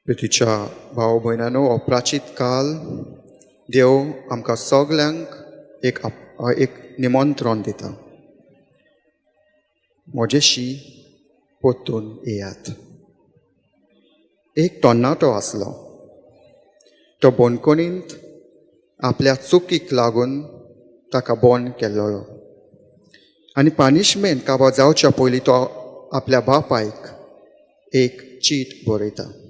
प्रितीच्या भाव भयणानो, हो प्राचीत काल देव आमकां सगल्यांक एक निमंत्रण दिता, म्हजेशी परतून येयात. एक तरणाटो आसलो. तो बंदखणींत आपल्या चुकीक लागून ताका बंद केल्लो आनी पनिशमेंट काबार जावच्या पयलीं तो आपल्या बापायक एक चीट बरयता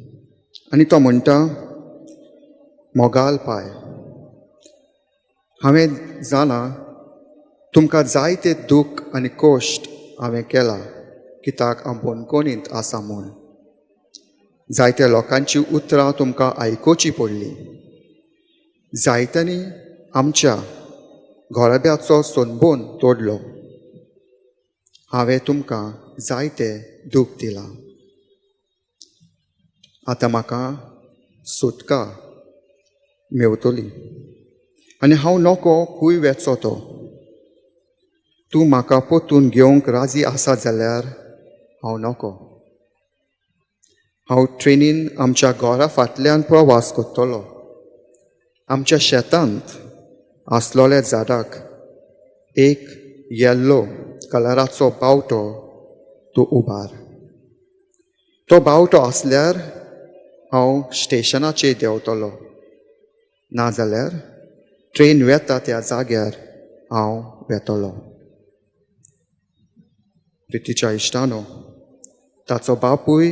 आनी तो म्हणटा, "मोगाल पाय, हांवें जाणा तुमकां जायते दूख आनी कश्ट हांवें केला कित्याक हांव बंदखणींत आसा म्हूण. जायत्या लोकांची उतरां तुमकां आयकुची पडली. जायत्यांनी आमच्या घराब्याचो संबंद तोडलो. हांवें तुमकां जायते दूख दिलां. आतां म्हाका सुटका मेवतली आनी हांव नको खूंय वेचो तो. तूं म्हाका परतून घेवंक राजी आसा जाल्यार हांव नको. हांव ट्रेनीन आमच्या घरा फाटल्यान प्रवास करतलो. आमच्या शेतांत आसलोल्या झाडाक एक येल्लो कलराचो बावटो तूं उबार. तो बावटो आसल्यार हांव स्टेशनाचेर देंवतलो, नाजाल्यार ट्रेन वेता त्या जाग्यार हांव वेतलो." प्रितीच्या इश्टानो, ताचो बापूय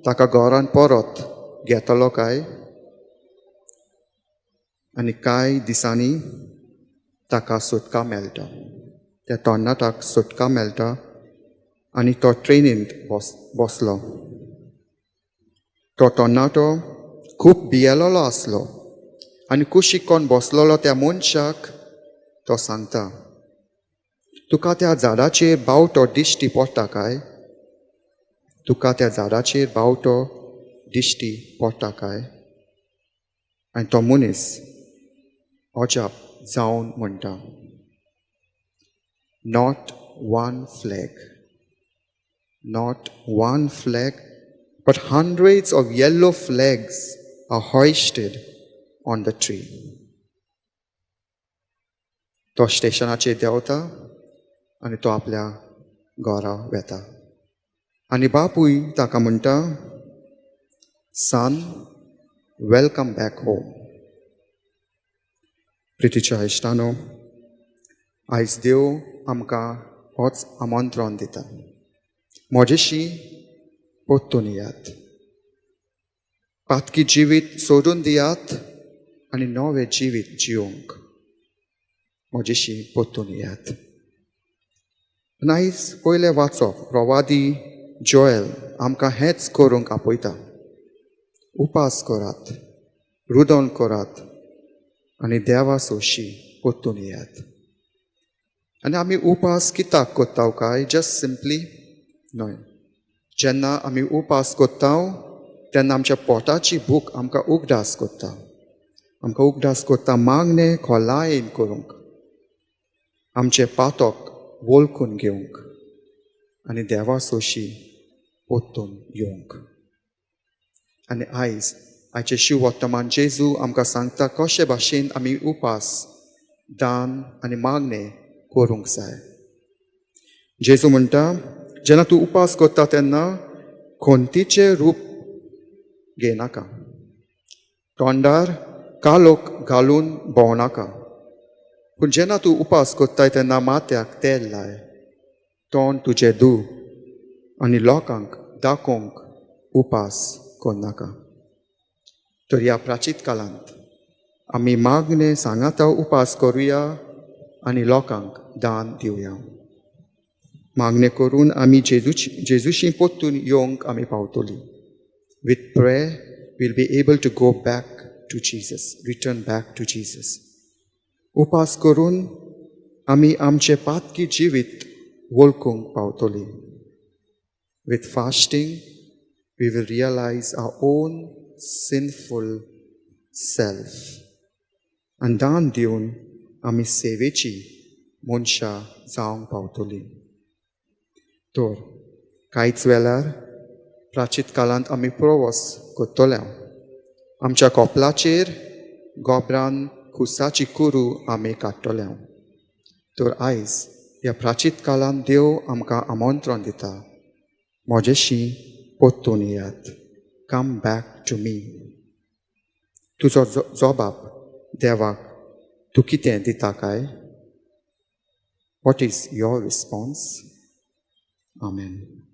ताका घरान परत घेतलो काय? आनी कांय दिसांनी ताका सुटका मेळटा, त्या तरणाट्याक सुटका मेळटा आनी तो ट्रेनींत बसलो. तो तरणाटो खूब भियेलोलो आसलो आनी कुशीक कोण बसलोलो त्या मनशाक तो सांगता, "तुका त्या झाडाचेर बावटो दिश्टी पडटा काय? तुका त्या झाडाचेर बावटो दिश्टी पडटा काय?" आनी तो मनीस अजाप जावन म्हणटा, "Not one flag, not one flag, but hundreds of yellow flags are hoisted on the tree." तो स्टेशनाचेर देंवता आनी तो आपल्या घरा वेता आनी बापूय ताका म्हणटा, "Son, welcome back home." प्रितीच्या इश्टानो, आयज देव आमकां होच आमंत्रण दिता, म्हजेशी परतून येयात. पातकी जिवीत सोडून दियात आनी नवें जिवीत जिवंक म्हजेशी परतून येयात. आनी आयज पयलें वाचप, प्रवादी जोएल आमकां हेंच करूंक आपयता. उपास करात, रुदन करात आनी देवा सोशी परतून येयात. आनी आमी उपास कित्याक करता काय? जस्ट सिंपली न्हय. जेन्ना आमी उपास करता तेन्ना आमच्या पोटाची भूक आमकां उगडास करता, आमकां उगडास करता मागणें खोलायेन करूंक, आमचें पातक वळखून घेवंक आनी देवा सोशी परतून येवंक. आनी आयज आयचें शिववर्तमान, जेजू आमकां सांगता कशे भाशेन आमी उपास, दान आनी मागणें करूंक जाय. जेजू म्हणटा, जेन्ना तूं उपास करता तेन्ना खंतीचें रूप घेयनाका, तोंडार कालोख घालून भोंवनाका, पूण जेन्ना तूं उपास करताय तेन्ना माथ्याक तेल लाय, तोंड तुजें धू आनी लोकांक दाखोवंक उपास करनाका. तर ह्या प्राचीत काळांत आमी मागणें सांगाता उपास करुया आनी लोकांक दान दिवया. मागणें करून आमी जेजूशी परतून येवंक आमी पावतली. With prayer we'll be able to go back to Jesus, return back to Jesus. उपास करून आमी आमचें पातकी जिवीत वळखूंक पावतली. With fasting we will realize our own sinful self. आनी दान दिवन आमी सेवेची मनशां जावंक पावतली. तर कांयच वेळार प्राचीत काळांत प्राचीत काळांत आमी प्रवास करतले. आमच्या कपलाचेर गोबरान खुसाची कुरू आमी काडटले. तर आयज ह्या प्राचीत काळांत देव आमकां आमंत्रण दिता, म्हजेशी परतून येयात. Come back to me. तुजो जबाब देवाक तूं कितें दिता काय? What is your response? Amen.